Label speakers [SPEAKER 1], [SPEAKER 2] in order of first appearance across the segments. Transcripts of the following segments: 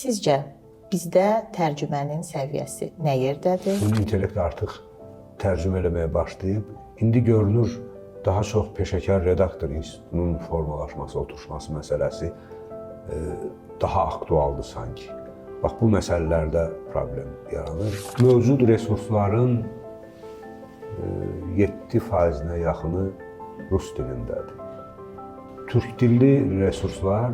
[SPEAKER 1] Sizcə bizdə tərcümənin səviyyəsi nə yerdədir?
[SPEAKER 2] Süni intellekt artıq tərcümə eləməyə başlayıb. İndi görünür daha çox peşəkar redaktor institutunun formalaşması, oturuşması məsələsi daha aktualdır sanki. Bax bu məsələlərdə problem yaranır. Mövcud resursların 7%-nə yaxını rus dilindədir. Türk dilli resurslar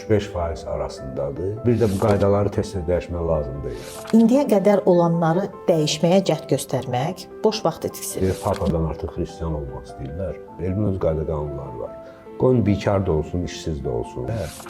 [SPEAKER 2] 3-5% arasındadır. Bir də bu qaydaları tez-tez dəyişmək lazım deyil.
[SPEAKER 1] İndiyə qədər olanları dəyişməyə cəhd göstərmək boş vaxt itkisidir.
[SPEAKER 2] Papadan artıq xristian olmaq istəyirlər. Elmin öz qayda qanunları var. Qoyun bikar da olsun, işsiz də olsun.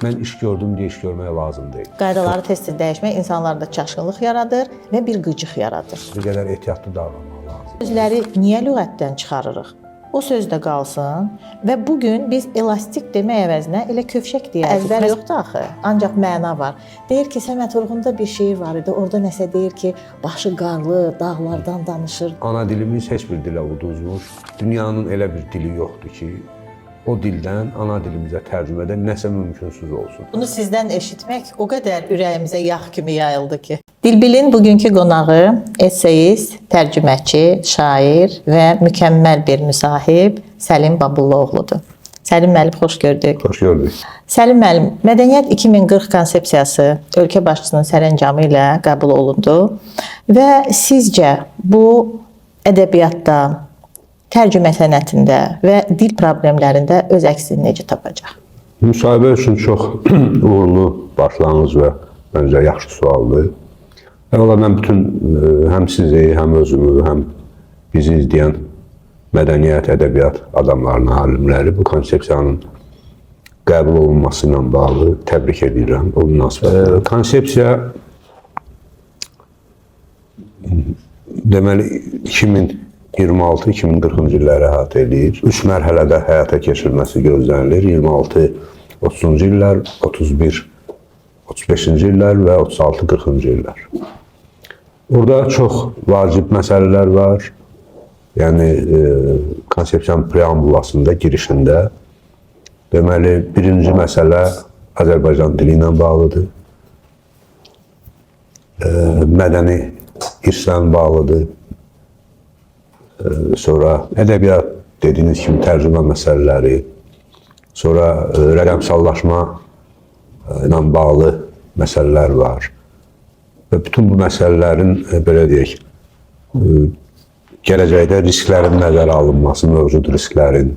[SPEAKER 2] Mən iş gördüm deyə iş görmək lazım deyil.
[SPEAKER 1] Qaydaları tez-tez dəyişmək insanlarda çaşqınlıq yaradır və bir qıcıq yaradır.
[SPEAKER 2] Bir qədər ehtiyatlı davranmaq lazımdır.
[SPEAKER 1] Sözləri niyə lüğətdən çıxarırıq? O söz də qalsın və bu gün biz elastik demək əvəzinə elə kövşək deyərik. Əzbər yoxdur axı, ancaq məna var. Deyir ki, Səməd Vurğunda bir şeir var idi. Orada nəsə deyir ki, başı qarlı, dağlardan danışır.
[SPEAKER 2] Ana dilimiz heç bir dilə uduzmur. Dünyanın elə bir dili yoxdur ki, o dildən ana dilimizə tərcümədə nəsə mümkünsüz olsun.
[SPEAKER 1] Bunu sizdən eşitmək o qədər ürəyimizə yağ kimi yayıldı ki. Dilbilin bugünkü qonağı esseist, tərcüməçi, şair və mükəmməl bir müsahib Səlim Babullaoğludur. Səlim müəllim, xoş gördük.
[SPEAKER 2] Xoş gördük.
[SPEAKER 1] Səlim müəllim, Mədəniyyət 2040 konsepsiyası ölkə başçısının sərəncamı ilə qəbul olundu və sizcə bu ədəbiyyatda, tərcümə sənətində və dil problemlərində öz əksini necə tapacaq?
[SPEAKER 2] Müsahibə üçün çox uğurlu başlanğıc və məncə yaxşı sualdır. Əvvəla mən bütün həm sizi, həm özümü, həm bizi izləyən mədəniyyət, ədəbiyyat adamlarını, alimləri bu konsepsiyanın qəbul olunması ilə bağlı təbrik edirəm. O münasibətlə. Konsepsiya deməli 2026-2040-cı illəri əhatə eləyir. Üç mərhələdə həyata keçirilməsi gözlənilir. 26-30-cu illər, 31-35-ci illər və 36-40-cı illər. Orada çox vacib məsələlər var. Yəni konsepsiyanın preambulasında, girişində deməli birinci məsələ Azərbaycan dili ilə bağlıdır. Mədəni irslə bağlıdır. Sonra ədəbiyyat dediyiniz kimi tərcümə məsələləri, sonra rəqəmsallaşma ilə bağlı məsələlər var. Və bütün bu məsələlərin belə deyək, gələcəkdə risklərin nəzərə alınması, mövcud risklərin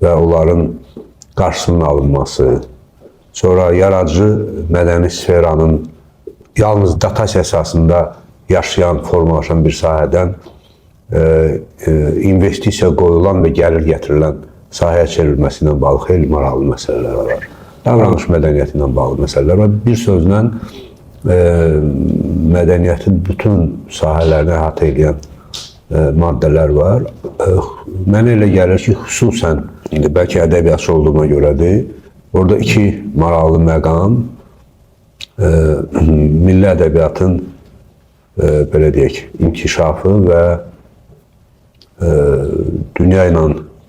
[SPEAKER 2] və onların qarşısının alınması, sonra yaradıcı mədəni sferanın yalnız datasiya əsasında yaşayan, formalaşan bir sahədən investisiya qoyulan və gəlir gətirilən sahəyə çevrilməsi ilə bağlı xeyli maraqlı məsələlər var. Davranış mədəniyyəti ilə bağlı məsələlər var. Bir sözlə mədəniyyətin bütün sahələrini əhatə edən maddələr var. Mənə elə gəlir ki, xüsusən indi bəlkə ədəbiyyatçı olduğuma görədir, orada iki maraqlı məqam milli ədəbiyyatın belə deyək, inkişafı və dünya ilə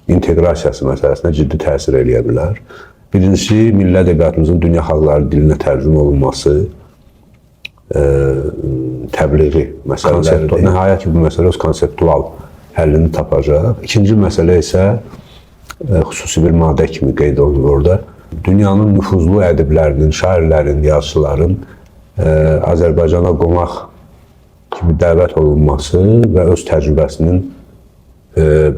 [SPEAKER 2] inteqrasiyası məsələsinə ciddi təsir eləyə bilər. Birincisi, milli ədəbiyyatımızın dünya xalqları dilinə tərcümə olunması, təbliği məsələləridir. Nəhayət ki, bu məsələ öz konseptual həllini tapacaq. İkinci məsələ isə xüsusi bir maddə kimi qeyd olunur orada. Dünyanın nüfuzlu ədiblərinin, şairlərin, yazıçıların Azərbaycana qonaq kimi dəvət olunması və öz təcrübəsinin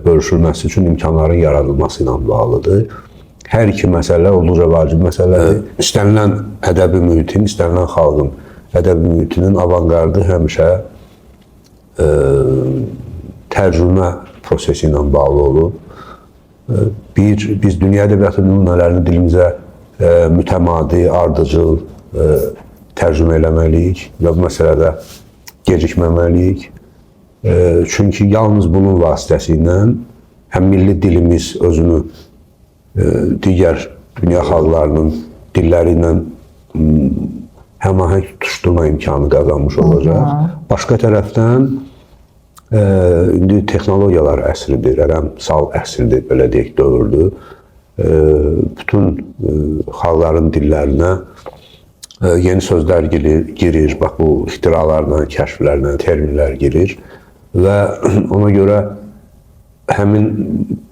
[SPEAKER 2] bölüşülməsi üçün imkanların yaradılması ilə bağlıdır. Hər iki məsələ olduqca vacib məsələdir. İstənilən ədəbi mühitin, istənilən xalqın ədəbi mühitinin avanqardı həmişə tərcümə prosesi ilə bağlı olub. Biz dünya ədəbiyyatı nümunələrini dilimizə mütəmadi, ardıcıl tərcümə eləməliyik və bu məsələdə gecikməməliyik. Çünki yalnız bunun vasitəsilə həm milli dilimiz özünü digər dünya xalqlarının dilləri ilə həmahəng tutuşturma imkanı qazanmış olacaq. Başqa tərəfdən indi texnologiyalar əsridir, rəqəmsal əsridir, belə deyək, dövrdür. Bütün xalqların dillərinə Yeni sözlər girir, bax bu ixtiralarla, kəşflərlə, terminlər girir və ona görə həmin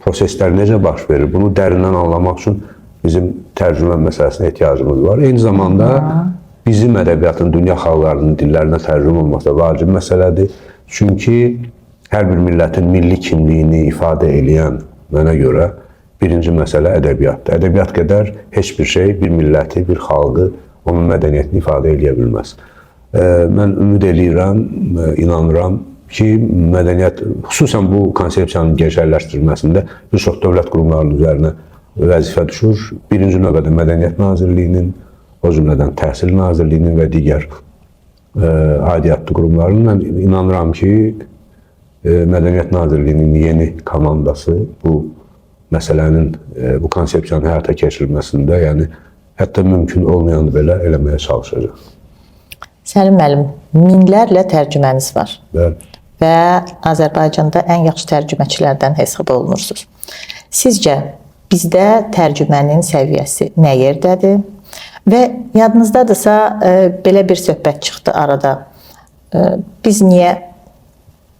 [SPEAKER 2] proseslər necə baş verir, bunu dərindən anlamaq üçün bizim tərcümə məsələsinə ehtiyacımız var. Eyni zamanda bizim ədəbiyyatın dünya xalqlarının dillərinə tərcümə olması da vacib məsələdir. Çünki hər bir millətin milli kimliyini ifadə eləyən, mənə görə, birinci məsələ ədəbiyyatdır. Ədəbiyyat qədər heç bir şey bir milləti, bir xalqı, onun mədəniyyətini ifadə eləyə bilməz. Mən ümid eləyirəm, inanıram ki, mədəniyyət, xüsusən bu konsepsiyanın gerçəkləşdirilməsində bir çox dövlət qurumlarının üzərinə vəzifə düşür. Birinci növbədə Mədəniyyət Nazirliyinin, o cümlədən Təhsil Nazirliyinin və digər aidiyyatlı qurumların. Mən inanıram ki, Mədəniyyət Nazirliyinin yeni komandası bu məsələnin, bu konsepsiyanın həyata keçirilməsində, yəni hətta mümkün olmayanı belə eləməyə çalışacaq.
[SPEAKER 1] Səlim müəllim, minlərlə tərcüməniz var.
[SPEAKER 2] Bəli.
[SPEAKER 1] Və Azərbaycanda ən yaxşı tərcüməçilərdən hesab olunursunuz. Sizcə bizdə tərcümənin səviyyəsi nə yerdədir? Və yadınızdadırsa, belə bir söhbət çıxdı arada. Biz niyə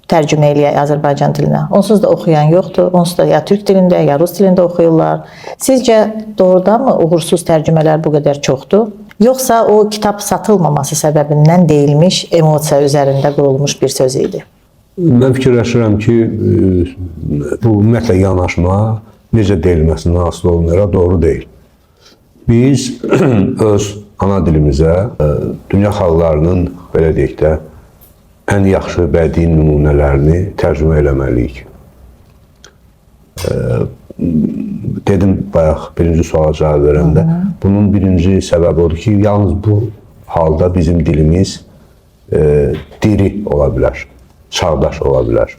[SPEAKER 1] tərcümə eləyək Azərbaycan dilinə? Onsuz da oxuyan yoxdur. Onsuz da ya türk dilində, ya rus dilində oxuyurlar. Sizcə doğrudanmı uğursuz tərcümələr bu qədər çoxdur? Yoxsa o kitab satılmaması səbəbindən deyilmiş emosiya üzərində qurulmuş bir söz idi?
[SPEAKER 2] Mən fikirləşirəm ki, bu ümumiyyətlə yanaşma necə deyilməsindən asılı olmayaraq doğru deyil. Biz öz ana dilimizə dünya xalqlarının, belə deyək də, ən yaxşı bədii nümunələrini tərcümə eləməliyik. Dedim bayaq birinci suala cavab verəndə, bunun birinci səbəbi odur ki, yalnız bu halda bizim dilimiz diri ola bilər, çağdaş ola bilər.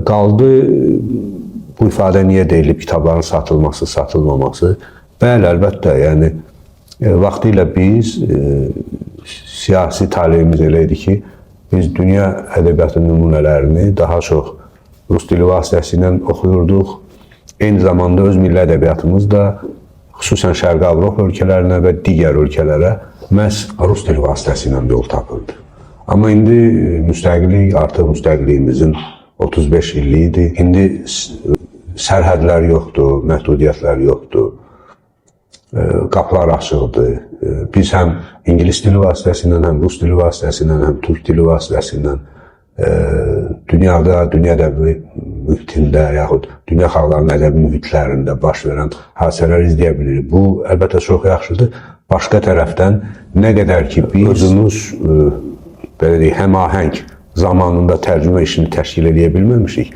[SPEAKER 2] Qaldı bu ifadə niyə deyilib, kitabların satılması, satılmaması? Bəli, əlbəttə, yəni vaxtilə biz siyasi taleyimiz elə idi ki, biz dünya ədəbiyyatı nümunələrini daha çox rus dili vasitəsilə oxuyurduq. Eyni zamanda öz milli ədəbiyyatımız da xüsusən Şərqi Avropa ölkələrinə və digər ölkələrə məhz rus dili vasitəsilə yol tapırdı. Amma indi müstəqillik, artıq müstəqilliyimizin 35 illiyi idi. İndi sərhədlər yoxdur, məhdudiyyətlər yoxdur, qapılar açıqdır. Biz həm ingilis dili vasitəsilə, həm rus dili vasitəsilə, həm türk dili vasitəsilə dünyada, dünya ədəbi mühitində yaxud dünya xalqlarının ədəbi mühitlərində baş verən hadisələri izləyə bilirik. Bu, əlbəttə, çox yaxşıdır. Başqa tərəfdən, nə qədər ki, biz özümüz, belə deyək, həmahəng zamanında tərcümə işini təşkil edə bilməmişik,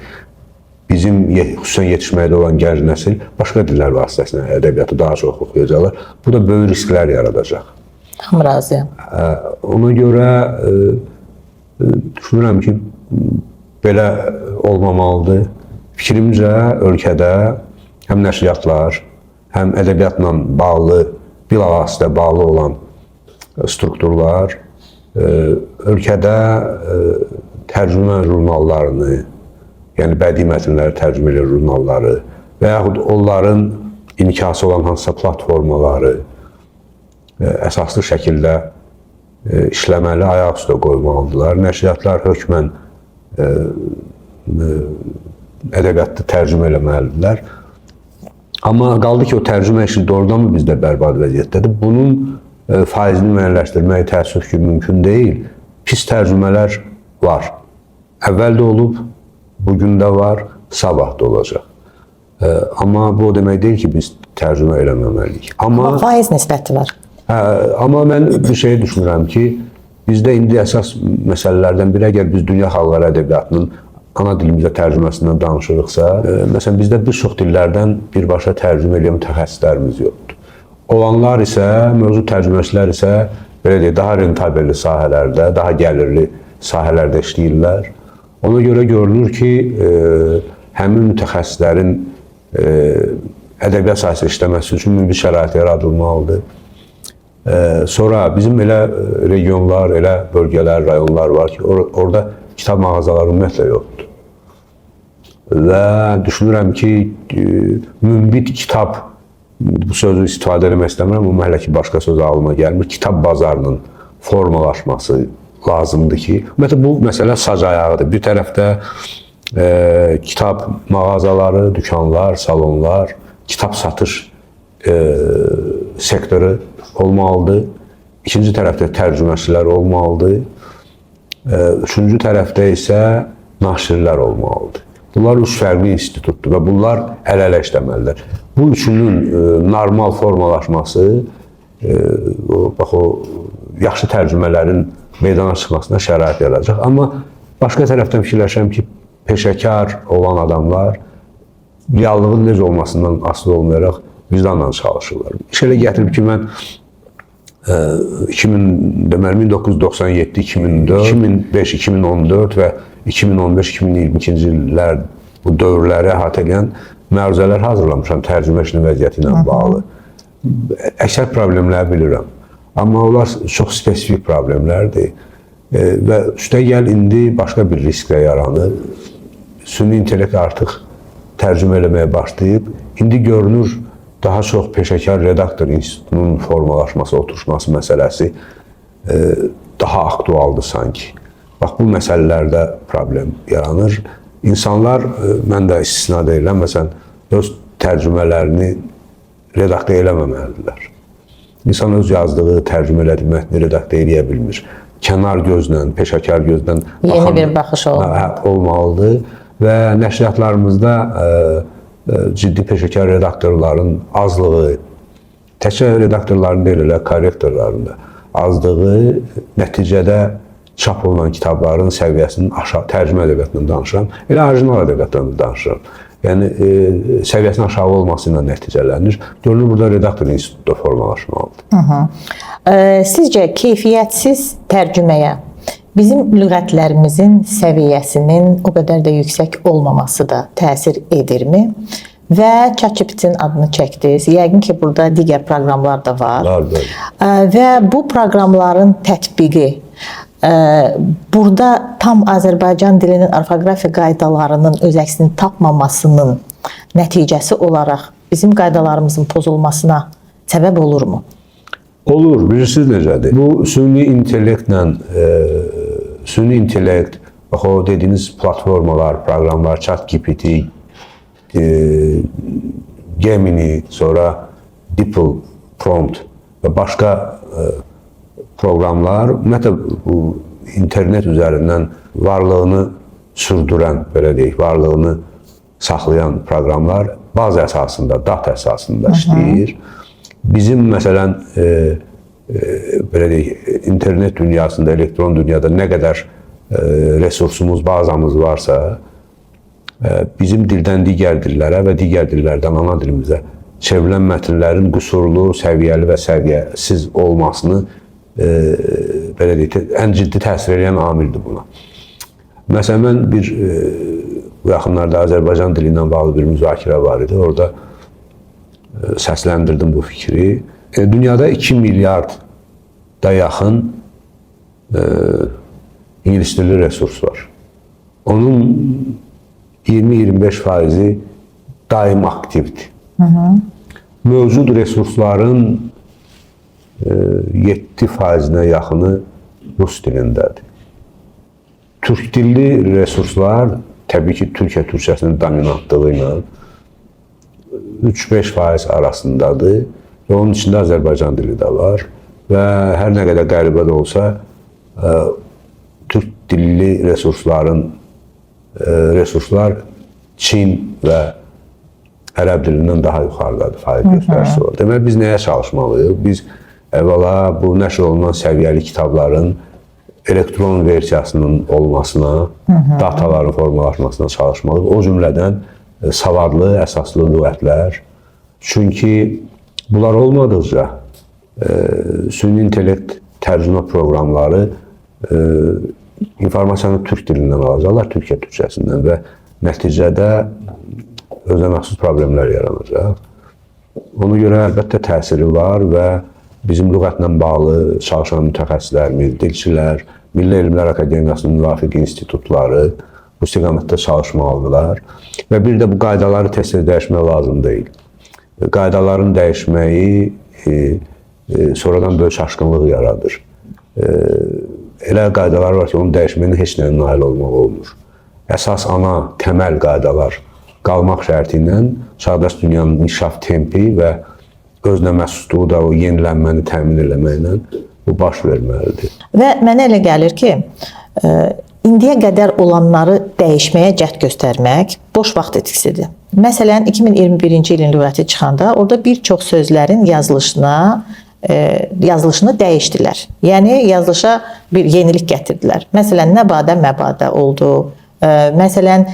[SPEAKER 2] bizim xüsusən yetişməkdə olan gənc nəsil başqa dillər vasitəsilə ədəbiyyatı daha çox oxuyacaqlar. Bu da böyük risklər yaradacaq.
[SPEAKER 1] Tam razıyam.
[SPEAKER 2] Ona görə düşünürəm ki, belə olmamalıdır. Fikrimcə, ölkədə həm nəşriyyatlar, həm ədəbiyyatla bağlı, bilavasitə bağlı olan strukturlar ölkədə tərcümə jurnallarını, yəni bədii mətnləri tərcümə edən jurnalları və yaxud onların inkası olan hansısa platformaları əsaslı şəkildə işləməli, ayaq üstə qoymalıdırlar. Nəşriyyatlar hökmən ədəbiyyatda tərcümə eləməlidirlər. Amma qaldı ki, o tərcümə işi doğrudanmı bizdə bərbad vəziyyətdədir? Bunun faizini müəyyənləşdirmək təəssüf ki, mümkün deyil. Pis tərcümələr var. Əvvəl də olub, bugün də var, sabah da olacaq. Amma bu o demək deyil ki, biz tərcümə eləməməliyik.
[SPEAKER 1] Amma faiz nisbəti var.
[SPEAKER 2] Amma mən bir şeyi düşünürəm ki, bizdə indi əsas məsələlərdən biri, əgər biz dünya xalqları ədəbiyyatının ana dilimizə tərcüməsindən danışırıqsa, məsələn, bizdə bir çox dillərdən birbaşa tərcümə eləyən mütəxəssislərimiz yoxdur. Olanlar isə, mövcud tərcüməçilər isə, belə deyək, daha rentabelli sahələrdə, daha gəlirli sahələrdə işləyirlər. Ona görə görünür ki, həmin mütəxəssislərin ədəbiyyat sahəsində işləməsi üçün münbit şərait yaradılmalıdır. Sonra bizim elə regionlar, elə bölgələr, rayonlar var ki, orada kitab mağazaları ümumiyyətlə yoxdur. Və düşünürəm ki, münbit kitab bu sözü istifadə etmək istəmirəm, amma hələ ki başqa söz ağlıma gəlmir. Kitab bazarının formalaşması lazımdır ki, ümumiyyətlə bu məsələ sac ayağıdır. Bir tərəfdə kitab mağazaları, dükanlar, salonlar, kitab satış sektoru olmalıdır. İkinci tərəfdə tərcüməçilər olmalıdır. Üçüncü tərəfdə isə naşirlər olmalıdır. Bunlar üç fərqli institutdur və bunlar əl-ələ işləməlidir. Bu üçünün normal formalaşması bax o yaxşı tərcümələrin meydana çıxmasına şərait yaradacaq. Amma başqa tərəfdən fikirləşirəm ki, peşəkar olan adamlar reallığın necə olmasından asılı olmayaraq vicdanla çalışırlar. İş elə gətirib ki, mən 2000, deməli 1997, 2004, 2005, 2014 və 2015, 2022-ci illər bu dövrləri əhatə edən məruzələr hazırlamışam tərcümə işinin vəziyyəti ilə bağlı. Əksər problemləri bilirəm. Amma onlar çox spesifik problemlərdir. Və üstəgəl indi başqa bir risk də yaranır. Süni intellekt artıq tərcümə eləməyə başlayıb. İndi görünür daha çox peşəkar redaktor institutunun formalaşması, oturuşması məsələsi daha aktualdır sanki. Bax, bu məsələlərdə problem yaranır. İnsanlar, mən də istisna deyiləm, məsələn, öz tərcümələrini redaktə eləməməlidirlər. İnsan öz yazdığı, tərcümə elədiyi mətni redaktə eləyə bilmir. Kənar gözlə, peşəkar gözlə
[SPEAKER 1] yeni bir baxış
[SPEAKER 2] olmalıdır və nəşriyyatlarımızda ciddi peşəkar redaktorların azlığı, təkcə redaktorların deyil, elə korrektorların da azlığı nəticədə çap olunan kitabların səviyyəsinin aşağı, tərcümə ədəbiyyatından danışıram, elə orijinal ədəbiyyatdan da danışıram. Yəni, səviyyəsinin aşağı olması ilə nəticələnir. Görünür, burada redaktor institutu da formalaşmalıdır.
[SPEAKER 1] Sizcə, keyfiyyətsiz tərcüməyə bizim lüğətlərimizin səviyyəsinin o qədər də yüksək olmaması da təsir edirmi? Və ChatGPT-nin adını çəkdiniz. Yəqin ki, burada digər proqramlar da var.
[SPEAKER 2] Var, bəli.
[SPEAKER 1] Və bu proqramların tətbiqi burada tam Azərbaycan dilinin orfoqrafiya qaydalarının öz əksini tapmamasının nəticəsi olaraq bizim qaydalarımızın pozulmasına səbəb olurmu?
[SPEAKER 2] Olur. Bilirsiniz necədir? Bu süni intellektlə, süni intellekt, bax o dediyiniz platformalar, proqramlar, ChatGPT, Gemini, sonra DeepL Prompt və başqa proqramlar, ümumiyyətlə bu internet üzərindən varlığını sürdürən, belə deyək, varlığını saxlayan proqramlar baza əsasında, data əsasında işləyir. Bizim məsələn, belə deyək, internet dünyasında, elektron dünyada nə qədər resursumuz, bazamız varsa, bizim dildən digər dillərə və digər dillərdən ana dilimizə çevrilən mətnlərin qüsurlu, səviyyəli və səviyyəsiz olmasını belə deyək, ən ciddi təsir edən amildir buna. Məsələn, mən bir bu yaxınlarda Azərbaycan dili ilə bağlı bir müzakirə var idi. Orada səsləndirdim bu fikri. Dünyada 2 milyarda yaxın ingilis dilli resurs var. Onun 20-25%-i daim aktivdir. Mövcud resursların 7%-nə yaxını rus dilindədir. Türk dilli resurslar, təbii ki, Türkiyə türkçəsinin dominantlığı ilə 3-5% arasındadır və onun içində Azərbaycan dili də var və hər nə qədər qəribə də olsa, türk dilli resursların resurslar Çin və ərəb dilindən daha yuxarıdadır faiz göstəricisi olaraq. Deməli, biz nəyə çalışmalıyıq? Biz əvvəla bu nəşr olunan səviyyəli kitabların elektron versiyasının olmasına, dataların formalaşmasına çalışmalıyıq. O cümlədən savadlı, əsaslı lüğətlər. Çünki bunlar olmadıqca süni intellekt tərcümə proqramları informasiyanı türk dilindən alacaqlar, Türkiyə türkçəsindən və nəticədə özünə məxsus problemlər yaranacaq. Ona görə əlbəttə təsiri var və bizim lüğətlə bağlı çalışan mütəxəssislərimiz, dilçilər, Milli Elmlər Akademiyasının müvafiq institutları bu istiqamətdə çalışmalıdırlar. Və bir də bu qaydaları tez-tez dəyişmək lazım deyil. Qaydaların dəyişməyi sonradan böyük çaşqınlıq yaradır. Elə qaydalar var ki, onun dəyişməyinə heç nəyə nail olmaq olmur. Əsas ana təməl qaydalar qalmaq şərti ilə çağdaş dünyanın inkişaf tempi və özünə məxsusluğu da o yenilənməni təmin eləməklə bu baş verməlidir.
[SPEAKER 1] Və mənə elə gəlir ki, indiyə qədər olanları dəyişməyə cəhd göstərmək boş vaxt itkisidir. Məsələn, 2021-ci ilin lüğəti çıxanda orada bir çox sözlərin yazılışını dəyişdilər. Yəni yazılışa bir yenilik gətirdilər. Məsələn, nəbadə məbadə oldu. Məsələn,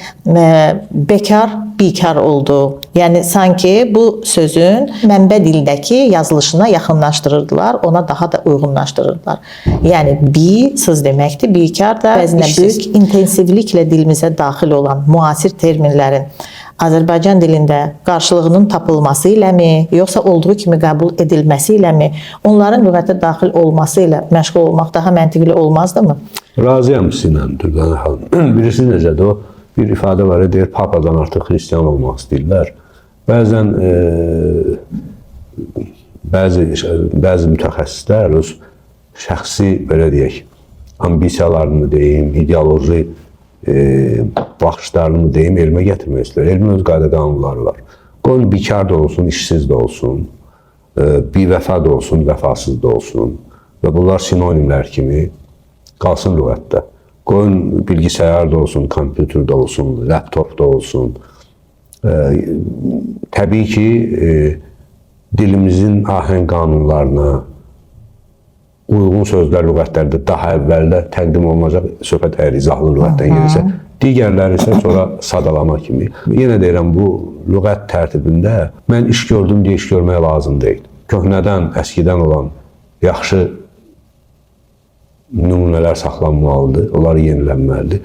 [SPEAKER 1] bekar bikar oldu. Yəni sanki bu sözün mənbə dildəki yazılışına yaxınlaşdırırdılar, ona daha da uyğunlaşdırırdılar. Yəni bi sız deməkdir, bikar da bəzinə böyük intensivliklə dilimizə daxil olan müasir terminlərin Azərbaycan dilində qarşılığının tapılması iləmi, yoxsa olduğu kimi qəbul edilməsi iləmi, onların lüğətə daxil olması ilə məşğul olmaq daha məntiqli olmazdımı?
[SPEAKER 2] Razıyam sizinlə, Dürdanə xanım. Bilirsiniz necədir o? Bir ifadə var, deyir, papadan artıq xristian olmaq istəyirlər. Bəzən bəzi mütəxəssislər öz şəxsi, belə deyək, ambisiyalarını deyim, ideoloji baxışlarını deyim, elmə gətirmək istəyirlər. Elmin öz qayda qanunları var. Qoyun bikar da olsun, işsiz də olsun, bivəfa da olsun, vəfasız da olsun və bunlar sinonimlər kimi qalsın lüğətdə. Qoyun bilgisayar da olsun, kompüter də olsun, laptop da olsun. Təbii ki, dilimizin ahəng qanunlarına uyğun sözlər lüğətlərdə daha əvvəldə təqdim olunacaq, söhbət əgər izahlı lüğətdən gedirsə, digərləri isə sonra sadalama kimi. Yenə deyirəm, bu lüğət tərtibində mən iş gördüm deyə iş görmək lazım deyil. Köhnədən, əskidən olan yaxşı nümunələr saxlanmalıdır, onlar yenilənməlidir.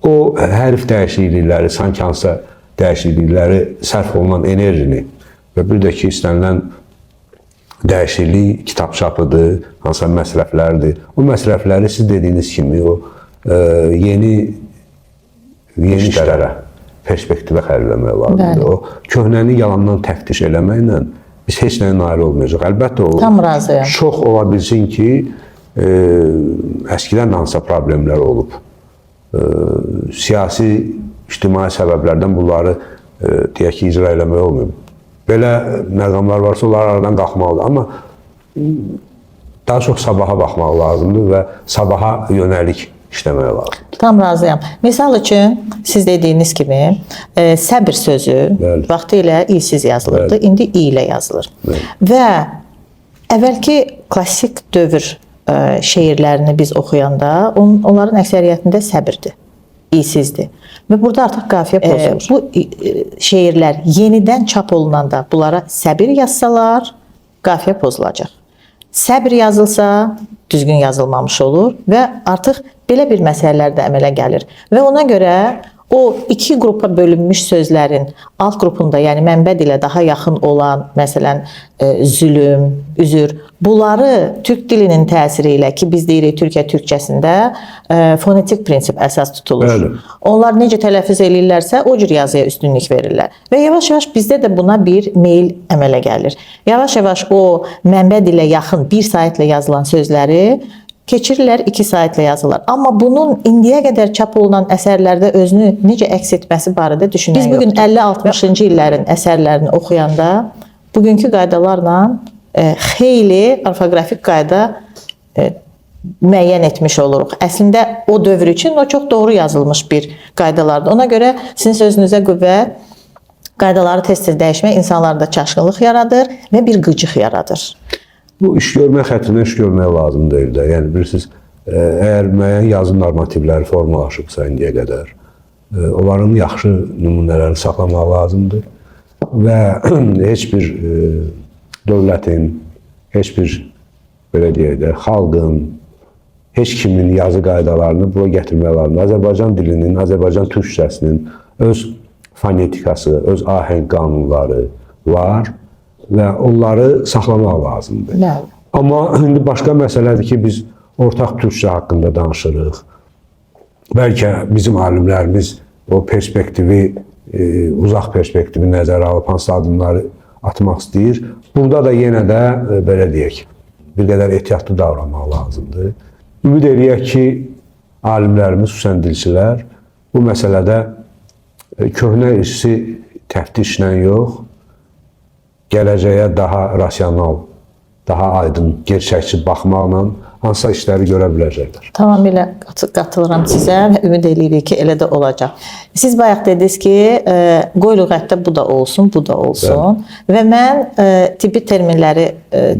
[SPEAKER 2] O hərf dəyişiklikləri, sanki hansısa dəyişiklikləri sərf olunan enerjini və bir də ki, istənilən dəyişiklik kitab çapıdır, hansısa məsrəflərdir. O məsrəfləri siz dediyiniz kimi o yeni işlərə, perspektivə xərcləmək lazımdır. O köhnəni yalandan təftiş eləməklə biz heç nəyə nail olmayacaq. Əlbəttə o
[SPEAKER 1] tam razıyam.
[SPEAKER 2] Çox ola bilsin ki, əskidən də hansısa problemlər olub. Siyasi, ictimai səbəblərdən bunları deyək ki, icra eləmək olmuyor. Belə məqamlar varsa, onlar aradan qalxmalıdır. Amma daha çox sabaha baxmaq lazımdır və sabaha yönəlik işləmək lazımdır.
[SPEAKER 1] Tam razıyam. Misal üçün, siz dediyiniz kimi, səbir sözü vaxtı ilə i'siz yazılırdı, bəli, indi i ilə yazılır. Bəli. Və əvvəlki klassik dövr şeirlərini biz oxuyanda, onların əksəriyyətində səbirdir, i'sizdir. Və burada artıq qafiyə pozulur. Bu şeirlər yenidən çap olunanda bunlara səbir yazsalar, qafiyə pozulacaq. Səbir yazılsa, düzgün yazılmamış olur və artıq belə bir məsələlər də əmələ gəlir. Və ona görə o iki qrupa bölünmüş sözlərin alt qrupunda, yəni mənbə dilə daha yaxın olan, məsələn, zülüm, üzür, bunları türk dilinin təsiri ilə ki, biz deyirik Türkiyə türkçəsində fonetik prinsip əsas tutulur.
[SPEAKER 2] Bəli.
[SPEAKER 1] Onlar necə tələffüz eləyirlərsə, o cür yazıya üstünlük verirlər. Və yavaş-yavaş bizdə də buna bir meyl əmələ gəlir. Yavaş-yavaş o mənbə dilə yaxın bir saitlə yazılan sözləri keçirirlər, 2 saitlə yazırlar. Amma bunun indiyə qədər çap olunan əsərlərdə özünü necə əks etməsi barədə düşünən yoxdur. Biz bugün 50-60-cı illərin əsərlərini oxuyanda bugünkü qaydalarla xeyli orfoqrafik qayda müəyyən etmiş oluruq. Əslində o dövr üçün o çox doğru yazılmış bir qaydalardır. Ona görə sizin sözünüzə qüvvət, qaydaları tez-tez dəyişmək insanlarda çaşqınlıq yaradır və bir qıcıq yaradır.
[SPEAKER 2] Bu iş görmək xətrinə iş görmək lazım deyil də. Yəni bilirsiniz, əgər müəyyən yazı normativləri formalaşıbsa indiyə qədər, onların yaxşı nümunələrini saxlamaq lazımdır və heç bir dövlətin, heç bir belə deyək də, xalqın, heç kimin yazı qaydalarını bura gətirmək lazımdır. Azərbaycan dilinin, Azərbaycan türkçəsinin öz fonetikası, öz ahəng qanunları var və onları saxlamaq lazımdır.
[SPEAKER 1] Bəli.
[SPEAKER 2] Amma indi başqa məsələdir ki, biz ortaq türkçə haqqında danışırıq. Bəlkə bizim alimlərimiz o perspektivi, uzaq perspektivi nəzərə alıb hansı addımları atmaq istəyir. Burada da yenə də belə deyək, bir qədər ehtiyatlı davranmaq lazımdır. Ümid eləyək ki, alimlərimiz, xüsusən dilçilər bu məsələdə köhnə irsi təftişlə yox, gələcəyə daha rasional, daha aydın, gerçəkçi baxmaqla hansısa işləri görə biləcəklər.
[SPEAKER 1] Tamamilə qatılıram sizə və ümid eləyirik ki, elə də olacaq. Siz bayaq dediniz ki, qoy lüğətdə bu da olsun, bu da olsun. Bəli. Və mən tibbi terminləri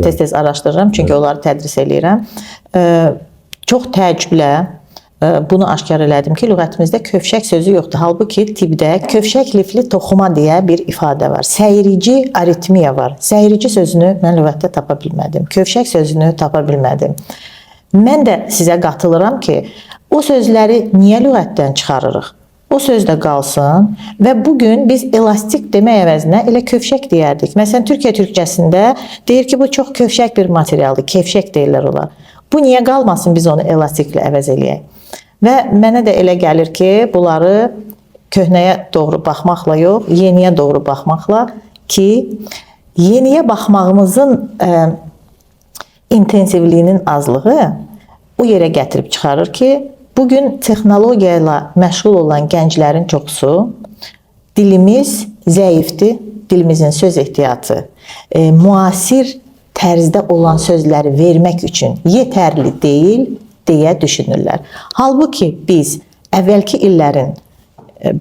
[SPEAKER 1] tez-tez araşdırıram, çünki onları tədris eləyirəm. Çox təəccüblə bunu aşkar elədim ki, lüğətimizdə kövşək sözü yoxdur. Halbuki tibbdə kövşək lifli toxuma deyə bir ifadə var. Səyirici aritmiya var. Səyirici sözünü mən lüğətdə tapa bilmədim. Kövşək sözünü tapa bilmədim. Mən də sizə qatılıram ki, o sözləri niyə lüğətdən çıxarırıq? O söz də qalsın və bu gün biz elastik demək əvəzinə elə kövşək deyərdik. Məsələn, Türkiyə türkcəsində deyir ki, bu çox kövşək bir materialdır, kevşək deyirlər ona. Bu niyə qalmasın, biz onu elastiklə əvəz eləyək? Və mənə də elə gəlir ki, bunları köhnəyə doğru baxmaqla yox, yeniyə doğru baxmaqla ki, yeniyə baxmağımızın intensivliyinin azlığı o yerə gətirib çıxarır ki, bugün texnologiya ilə məşğul olan gənclərin çoxusu dilimiz zəifdir, dilimizin söz ehtiyatı, müasir tərzdə olan sözləri vermək üçün yetərli deyil deyə düşünürlər. Halbuki biz əvvəlki illərin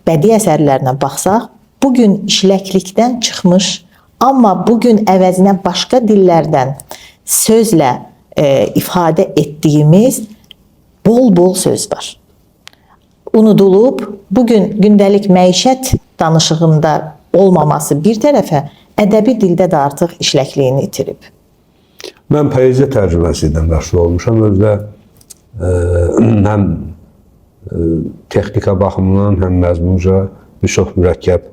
[SPEAKER 1] bədii əsərlərinə baxsaq, bugün işləklikdən çıxmış, amma bugün əvəzinə başqa dillərdən sözlə ifadə etdiyimiz bol-bol söz var. Unudulub, bugün gündəlik məişət danışığında olmaması bir tərəfə, ədəbi dildə də artıq işləkliyini itirib.
[SPEAKER 2] Mən poeziya tərcüməsi ilə məşğul olmuşam. Özdə həm texnika baxımından, həm məzmunca bir çox mürəkkəb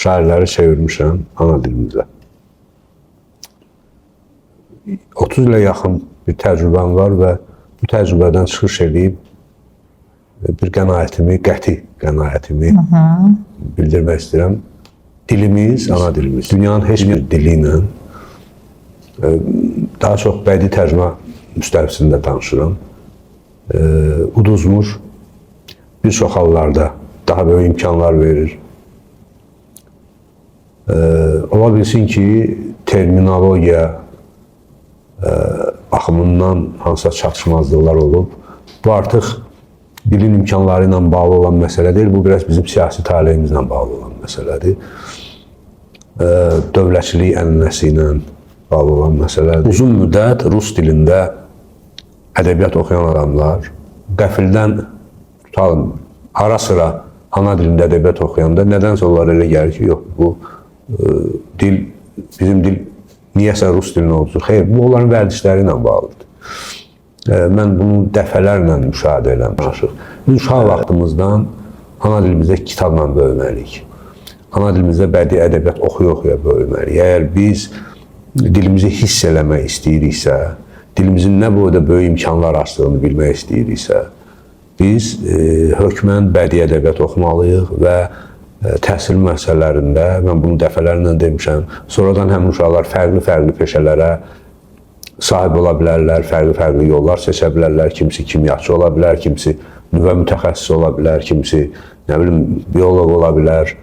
[SPEAKER 2] şairləri çevirmişəm ana dilimizə. 30 ilə yaxın bir təcrübəm var və bu təcrübədən çıxış eləyib bir qənaətimi, qəti qənaətimi bildirmək istəyirəm. Dilimiz, ana dilimiz, dünyanın heç bir dili ilə daha çox bədii tərcümə müstəvisində danışıram. Uduzmur, bir çox hallarda daha böyük imkanlar verir. Ola bilsin ki, terminologiya baxımından hansısa çatışmazlıqlar olub. Bu artıq dilin imkanları ilə bağlı olan məsələ deyil, bu biraz bizim siyasi taleyimizlə bağlı olan məsələdir. Dövlətçilik ənənəsi ilə bağlı olan məsələdir. Uzun müddət rus dilində ədəbiyyat oxuyan adamlar qəfildən tutalım, ara sıra ana dilində ədəbiyyat oxuyanda nədənsə onlara elə gəlir ki, yox, bu dil, bizim dil niyəsə rus dilinə olsun. Xeyr, bu onların vərdişləri ilə bağlıdır. Mən bunu dəfələrlə müşahidə eləmişəm. Biz uşaq vaxtımızdan ana dilimizdə kitabla böyüməliyik. Ana dilimizdə bədii ədəbiyyat oxuya-oxuya böyüməliyik. Əgər biz dilimizi hiss eləmək istəyiriksə, dilimizin nə boyda böyük imkanlar açdığını bilmək istəyiriksə, biz hökmən bədii ədəbiyyat oxumalıyıq və təhsil müəssisələrində, mən bunu dəfələrlə demişəm, sonradan həmin uşaqlar fərqli-fərqli peşələrə sahib ola bilərlər, fərqli-fərqli yollar seçə bilərlər, kimisi kimyaçı ola bilər, kimisi nüvə mütəxəssisi ola bilər, kimisi nə bilim bioloq ola bilər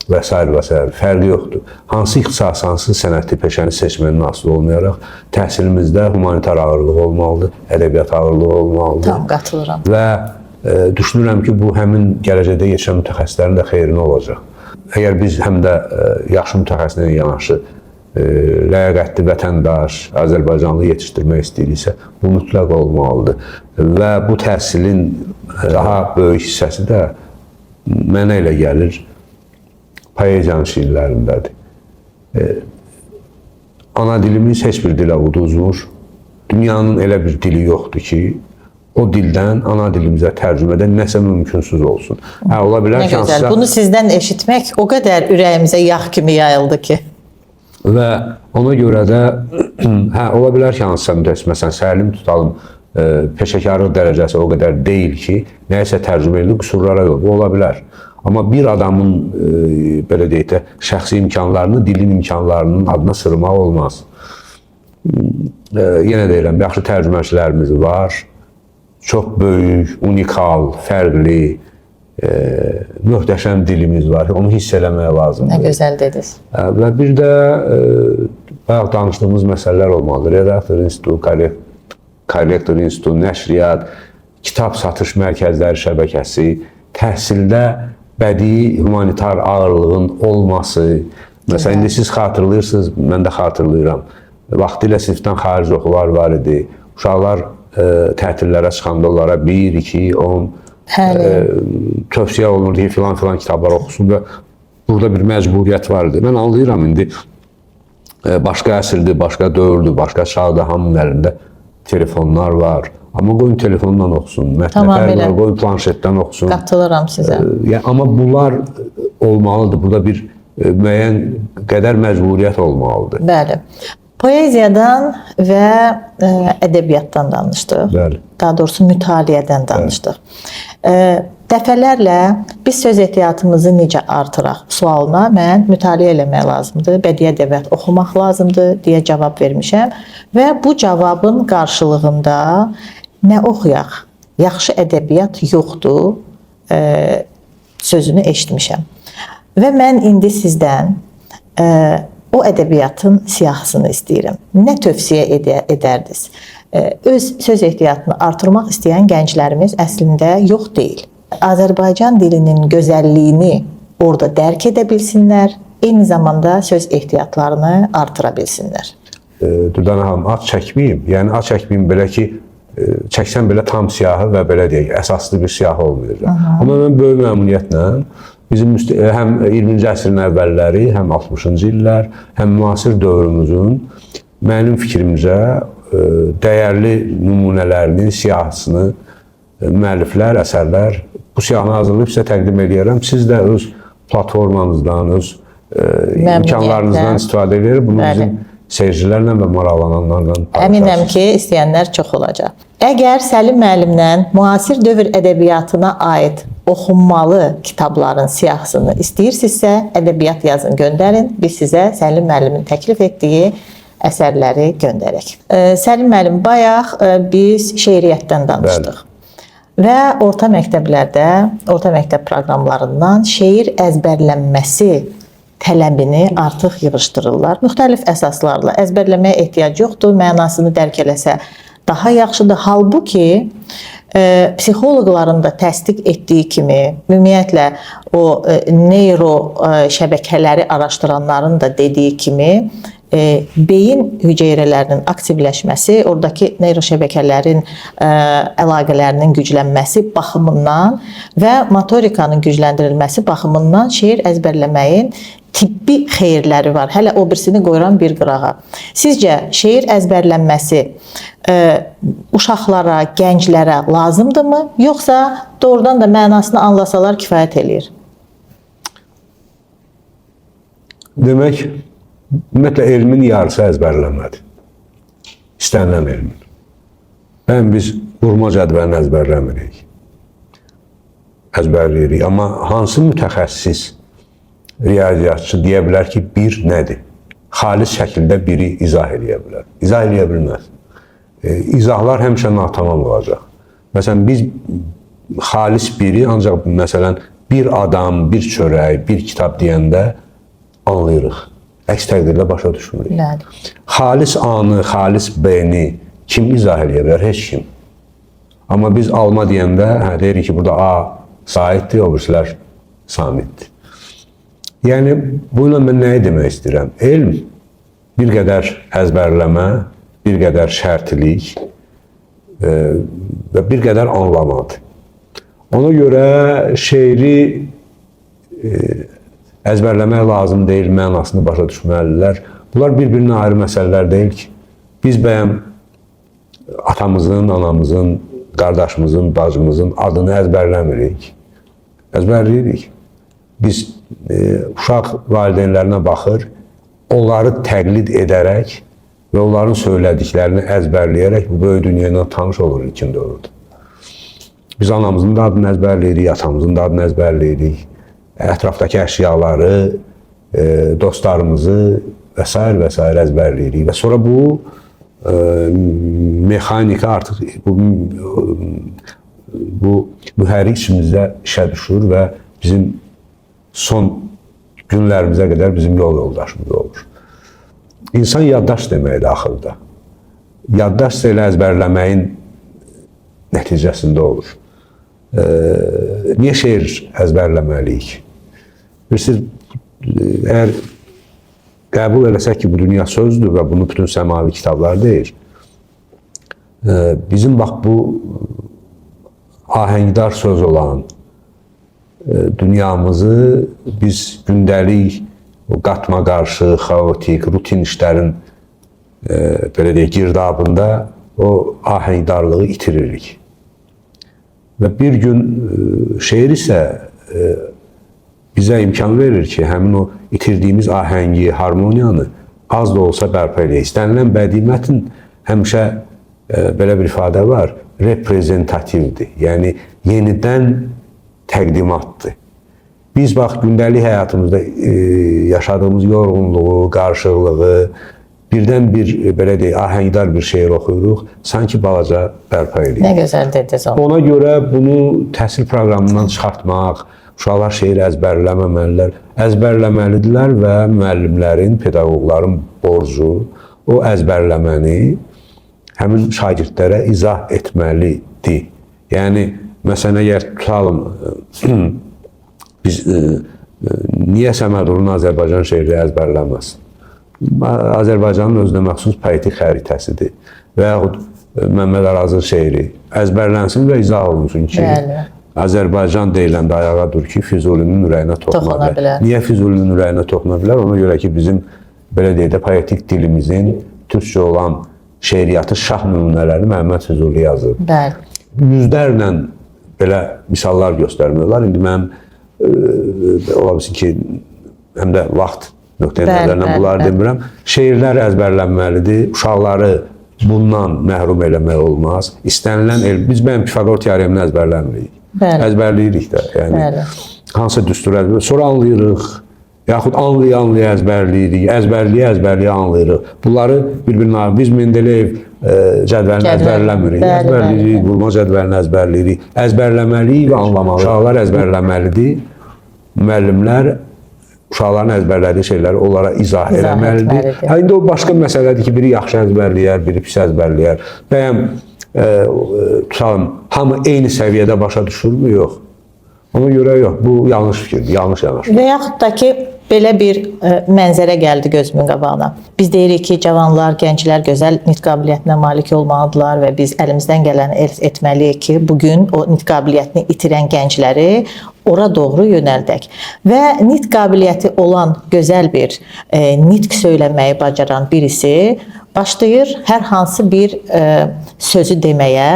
[SPEAKER 2] və s. və s. Fərqi yoxdur. Hansı ixtisas, hansı sənəti, peşəni seçmənin asılı olmayaraq təhsilimizdə humanitar ağırlığı olmalıdır, ədəbiyyat ağırlığı olmalıdır.
[SPEAKER 1] Tam qatılıram.
[SPEAKER 2] Və düşünürəm ki, bu həmin gələcəkdə yetişən mütəxəssislərin də xeyrinə olacaq. Əgər biz həm də yaxşı mütəxəssislə yanaşı ləyaqətli vətəndaş, Azərbaycanlı yetişdirmək istəyiriksə, bu mütləq olmalıdır. Və bu təhsilin daha böyük hissəsi də mənə elə gəlir, poeziyanın şiirlərindədir. Ana dilimiz heç bir dilə uduzmur. Dünyanın elə bir dili yoxdur ki, o dildən ana dilimizə tərcümədə nəsə mümkünsüz olsun. Hə, ola bilər
[SPEAKER 1] ki, hansısa... Bunu sizdən eşitmək o qədər ürəyimizə yağ kimi yayıldı ki.
[SPEAKER 2] Və ona görə də, hə, ola bilər ki, hansısa mütəxəssis, məsələn, səlim tutalım, peşəkarlıq dərəcəsi o qədər deyil ki, nəyəsə tərcümə edilir, qüsurlara yol. Bu ola bilər. Amma bir adamın belə deyək də şəxsi imkanlarını dilin imkanlarının adına sırmaq olmaz. Yenə deyirəm, yaxşı tərcüməçilərimiz var. Çox böyük, unikal, fərqli, möhtəşəm dilimiz var. Onu hiss eləmək lazımdır.
[SPEAKER 1] Nə gözəl dediniz.
[SPEAKER 2] Və bir də bayaq danışdığımız məsələlər olmalıdır. Redaktor institutu, korrektor institutu, nəşriyyat, kitab satış mərkəzləri şəbəkəsi, təhsildə bədii humanitar ağırlığın olması. Məsələn, indi siz xatırlayırsınız, mən də xatırlayıram. Vaxtilə sinifdən xaric oxular var idi. Uşaqlar tətillərə çıxanda onlara 1, 2, 10 tövsiyə olunurdu ki, filan-filan kitablar oxusun və burada bir məcburiyyət var idi. Mən anlayıram indi başqa əsrdir, başqa dövrdür, başqa çağdır, hamının əlində telefonlar var. Amma qoyun telefonla oxusun, mətnə var, qoyun planşetdən oxusun.
[SPEAKER 1] Qatılıram sizə.
[SPEAKER 2] Yəni, amma bunlar olmalıdır. Burada bir müəyyən qədər məcburiyyət olmalıdır.
[SPEAKER 1] Bəli. Poeziyadan və ədəbiyyatdan danışdıq.
[SPEAKER 2] Bəli.
[SPEAKER 1] Daha doğrusu mütaliədən danışdıq. Dəfələrlə biz söz ehtiyatımızı necə artıraq sualına mən mütaliə eləmək lazımdır, bədii ədəbiyyat oxumaq lazımdır deyə cavab vermişəm və bu cavabın qarşılığında nə oxuyaq, yaxşı ədəbiyyat yoxdur sözünü eşitmişəm. Və mən indi sizdən o ədəbiyyatın siyahısını istəyirəm. Nə tövsiyə edərdiniz? Öz söz ehtiyatını artırmaq istəyən gənclərimiz əslində yox deyil. Azərbaycan dilinin gözəlliyini orada dərk edə bilsinlər, eyni zamanda söz ehtiyatlarını artıra bilsinlər.
[SPEAKER 2] Dürdanə xanım, ad çəkməyim. Yəni ad çəkməyim belə ki, çəksəm belə tam siyahı və belə deyək, əsaslı bir siyahı olmayacaq. Amma mən böyük məmnuniyyətlə bizim həm 20-ci əsrin əvvəlləri, həm 60-cı illər, həm müasir dövrümüzün mənim fikrimcə dəyərli nümunələrinin siyahısını müəlliflər, əsərlər bu siyahını hazırlayıb sizə təqdim eləyərəm. Siz də öz platformanızdan, öz imkanlarınızdan istifadə edərək bunu bizim seyircilərlə və maraqlananlarla paylaşarsınız.
[SPEAKER 1] Əminəm ki, istəyənlər çox olacaq. Əgər Səlim müəllimlə müasir dövr ədəbiyyatına aid oxunmalı kitabların siyahısını istəyirsinizsə, ədəbiyyat yazın, göndərin. Biz sizə Səlim müəllimin təklif etdiyi əsərləri göndərək. Səlim müəllim, bayaq biz şeiriyyətdən danışdıq.
[SPEAKER 2] Bəli.
[SPEAKER 1] Və orta məktəblərdə, orta məktəb proqramlarından şeir əzbərlənməsi tələbini artıq yığışdırırlar. Müxtəlif əsaslarla əzbərləməyə ehtiyac yoxdur, mənasını dərk eləsə daha yaxşıdır. Halbuki psixoloqların da təsdiq etdiyi kimi, ümumiyyətlə o neyro şəbəkələri araşdıranların da dediyi kimi, beyin hüceyrələrinin aktivləşməsi, oradakı neyroşəbəkələrin əlaqələrinin güclənməsi baxımından və motorikanın gücləndirilməsi baxımından şeir əzbərləməyin tibbi xeyirləri var. Hələ o birisini qoyuram bir qırağa. Sizcə şeir əzbərlənməsi uşaqlara, gənclərə lazımdırmı, yoxsa doğrudan da mənasını anlasalar kifayət eləyir?
[SPEAKER 2] Demək, ümumiyyətlə, elmin yarısı əzbərlənmədir. İstənilən elmin. Bəyən biz vurma cədvəlini əzbərləmirik. Əzbərləyirik. Amma hansı mütəxəssis riyaziyyatçı deyə bilər ki, bir nədir? Xalis şəkildə biri izah eləyə bilər. İzah eləyə bilməz. İzahlar həmişə natamam olacaq. Məsələn, biz xalis biri ancaq məsələn, bir adam, bir çörək, bir kitab deyəndə anlayırıq. Əks təqdirdə başa düşmürük.
[SPEAKER 1] Bəli.
[SPEAKER 2] Xalis A-nı, xalis B-ni kim izah eləyə bilər? Heç kim. Amma biz alma deyəndə deyirik ki, burada A saitdir, o birisilər samitdir. Yəni, bununla mən nəyi demək istəyirəm? Elm bir qədər əzbərləmə, bir qədər şərtilik və bir qədər anlamadır. Ona görə şeiri əzbərləmək lazım deyil, mənasını başa düşməlidirlər. Bunlar bir-birinə ayrı məsələlər deyil ki. Biz bəyəm atamızın, anamızın, qardaşımızın, bacımızın adını əzbərləmirik. Əzbərləyirik. Biz uşaq valideynlərinə baxır, onları təqlid edərək və onların söylədiklərini əzbərləyərək bu böyük dünya ilə tanış olur ilkin dövrdə. Biz anamızın da adını əzbərləyirik, atamızın da adını əzbərləyirik. ətrafdakı əşyaları, dostlarımızı və s. və s. əzbərləyirik. Və sonra bu mexanika artıq bu mühərrik içimizdə işə düşür və bizim son günlərimizə qədər bizim yol yoldaşımız olur. İnsan yaddaş deməkdir axırda. Yaddaş isə elə əzbərləməyin nəticəsində olur. Niyə şeir əzbərləməliyik? Bilirsiniz, əgər qəbul eləsək ki, bu dünya sözdür və bunu bütün səmavi kitablar deyir. Bizim bax bu ahəngdar söz olan dünyamızı biz gündəlik o qatma-qarşı, xaotik, rutin işlərin belə deyək, girdabında o ahəngdarlığı itiririk. Və bir gün şeir isə bizə imkan verir ki, həmin o itirdiyimiz ahəngi, harmoniyanı az da olsa bərpa eləyək. İstənilən bədii mətn həmişə belə bir ifadə var, reprezentativdir. Yəni yenidən təqdimatdır. Biz bax gündəlik həyatımızda yaşadığımız yorğunluğu, qarışıqlığı birdən bir belə deyək, ahəngdar bir şeir oxuyuruq, sanki balaca bərpa eləyir.
[SPEAKER 1] Nə gözəl dediniz onu.
[SPEAKER 2] Ona görə bunu təhsil proqramından çıxartmaq, uşaqlar şeir əzbərləməməlidirlər. Əzbərləməlidirlər və müəllimlərin, pedaqoqların borcu o əzbərləməni həmin şagirdlərə izah etməlidir. Yəni, məsələn, əgər tutalım, biz niyə Səməd Vurğun Azərbaycan şeiri əzbərləməsin? Azərbaycanın özünə məxsus poetik xəritəsidir. Və yaxud Məmməd Arazın şeiri əzbərlənsin və izah olunsun ki,
[SPEAKER 1] Bəli.
[SPEAKER 2] Azərbaycan deyiləndə ayağa dur ki, Füzulinin ürəyinə toxuna bilər. Niyə Füzulinin ürəyinə toxuna bilər? Ona görə ki, bizim belə deyək də poetik dilimizin türkcə olan şeiriyyatın şah nümunələrini Məhəmməd Füzuli yazıb.
[SPEAKER 1] Bəli.
[SPEAKER 2] Yüzlərlə belə misallar göstərmək olar. İndi mənim ola bilsin ki, həm də vaxt nöqteyi nəzərindən bunları demirəm. Şeirlər əzbərlənməlidir. Uşaqları bundan məhrum eləmək olmaz. İstənilən elm, biz mənim Pifaqor teoremini əzbərləmirik.
[SPEAKER 1] Bəli.
[SPEAKER 2] Əzbərləyirik də. Yəni
[SPEAKER 1] Bəli.
[SPEAKER 2] hansısa düstur əzbər, sonra anlayırıq. Yaxud anlaya-anlaya əzbərləyirik, əzbərləyə-əzbərləyə anlayırıq. Bunları bir-birinə biz Mendeleyev cədvəlini əzbərləmirik. Əzbərləyirik, vurma cədvəlini əzbərləyirik. Əzbərləməliyik və anlamalıyıq. Uşaqlar əzbərləməlidir. Müəllimlər uşaqların əzbərlədiyi şeyləri onlara izah eləməlidir.
[SPEAKER 1] Etməlidir.
[SPEAKER 2] İndi o başqa məsələdir ki, biri yaxşı əzbərləyər, biri pis əzbərləyər. Bəyəm tutalım, hamı eyni səviyyədə başa düşürmü? Yox. Ona görə yox, bu yanlış fikirdir, yanlış yanaşma.
[SPEAKER 1] Və yaxud da ki, belə bir mənzərə gəldi gözümün qabağına. Biz deyirik ki, cavanlar, gənclər gözəl nitq qabiliyyətinə malik olmalıdırlar və biz əlimizdən gələni etməliyik ki, bugün o nitq qabiliyyətini itirən gəncləri ora doğru yönəldək. Və nitq qabiliyyəti olan gözəl bir nitq söyləməyi bacaran birisi başlayır hər hansı bir sözü deməyə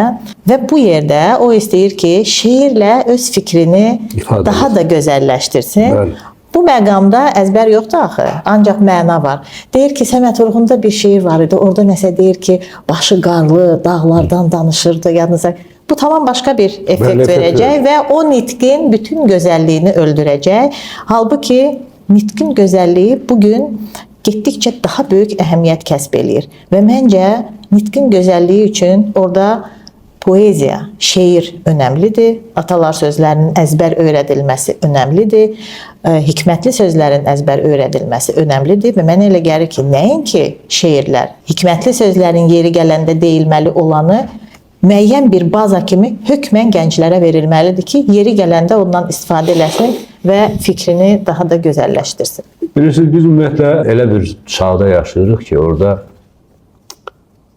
[SPEAKER 1] və bu yerdə o istəyir ki, şeirlə öz fikrini
[SPEAKER 2] İfadə
[SPEAKER 1] daha da gözəlləşdirsin.
[SPEAKER 2] Bəli.
[SPEAKER 1] Bu məqamda əzbər yoxdur axı, ancaq məna var. Deyir ki, Səməd Vurğunda bir şeir var idi. Orada nəsə deyir ki, başı qarlı, dağlardan danışırdı, yadınıza. Bu tamam başqa bir effekt
[SPEAKER 2] Bəli, effekt
[SPEAKER 1] verəcək və o nitqin bütün gözəlliyini öldürəcək. Halbuki nitqin gözəlliyi bugün getdikcə daha böyük əhəmiyyət kəsb eləyir və məncə nitqin gözəlliyi üçün orada poeziya, şeir önəmlidir. Atalar sözlərinin əzbər öyrədilməsi önəmlidir. Hikmətli sözlərin əzbər öyrədilməsi önəmlidir və mənə elə gəlir ki, nəinki şeirlər, hikmətli sözlərin yeri gələndə deyilməli olanı müəyyən bir baza kimi hökmən gənclərə verilməlidir ki, yeri gələndə ondan istifadə eləsin və fikrini daha da gözəlləşdirsin.
[SPEAKER 2] Bilirsiniz, biz ümumiyyətlə elə bir çağda yaşayırıq ki, orada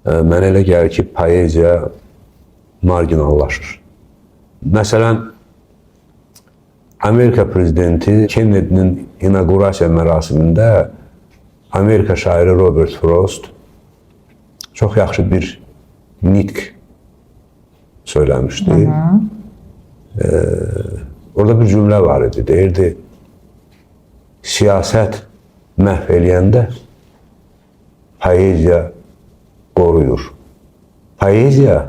[SPEAKER 2] mənə elə gəlir ki, poeziya marginallaşır. Məsələn, Amerika prezidenti Kennedy-nin inaqurasiya mərasimində Amerika şairi Robert Frost çox yaxşı bir nitq söyləmişdi. Orada bir cümlə var idi, deyirdi, siyasət məhv eləyəndə poeziya qoruyur. Poeziya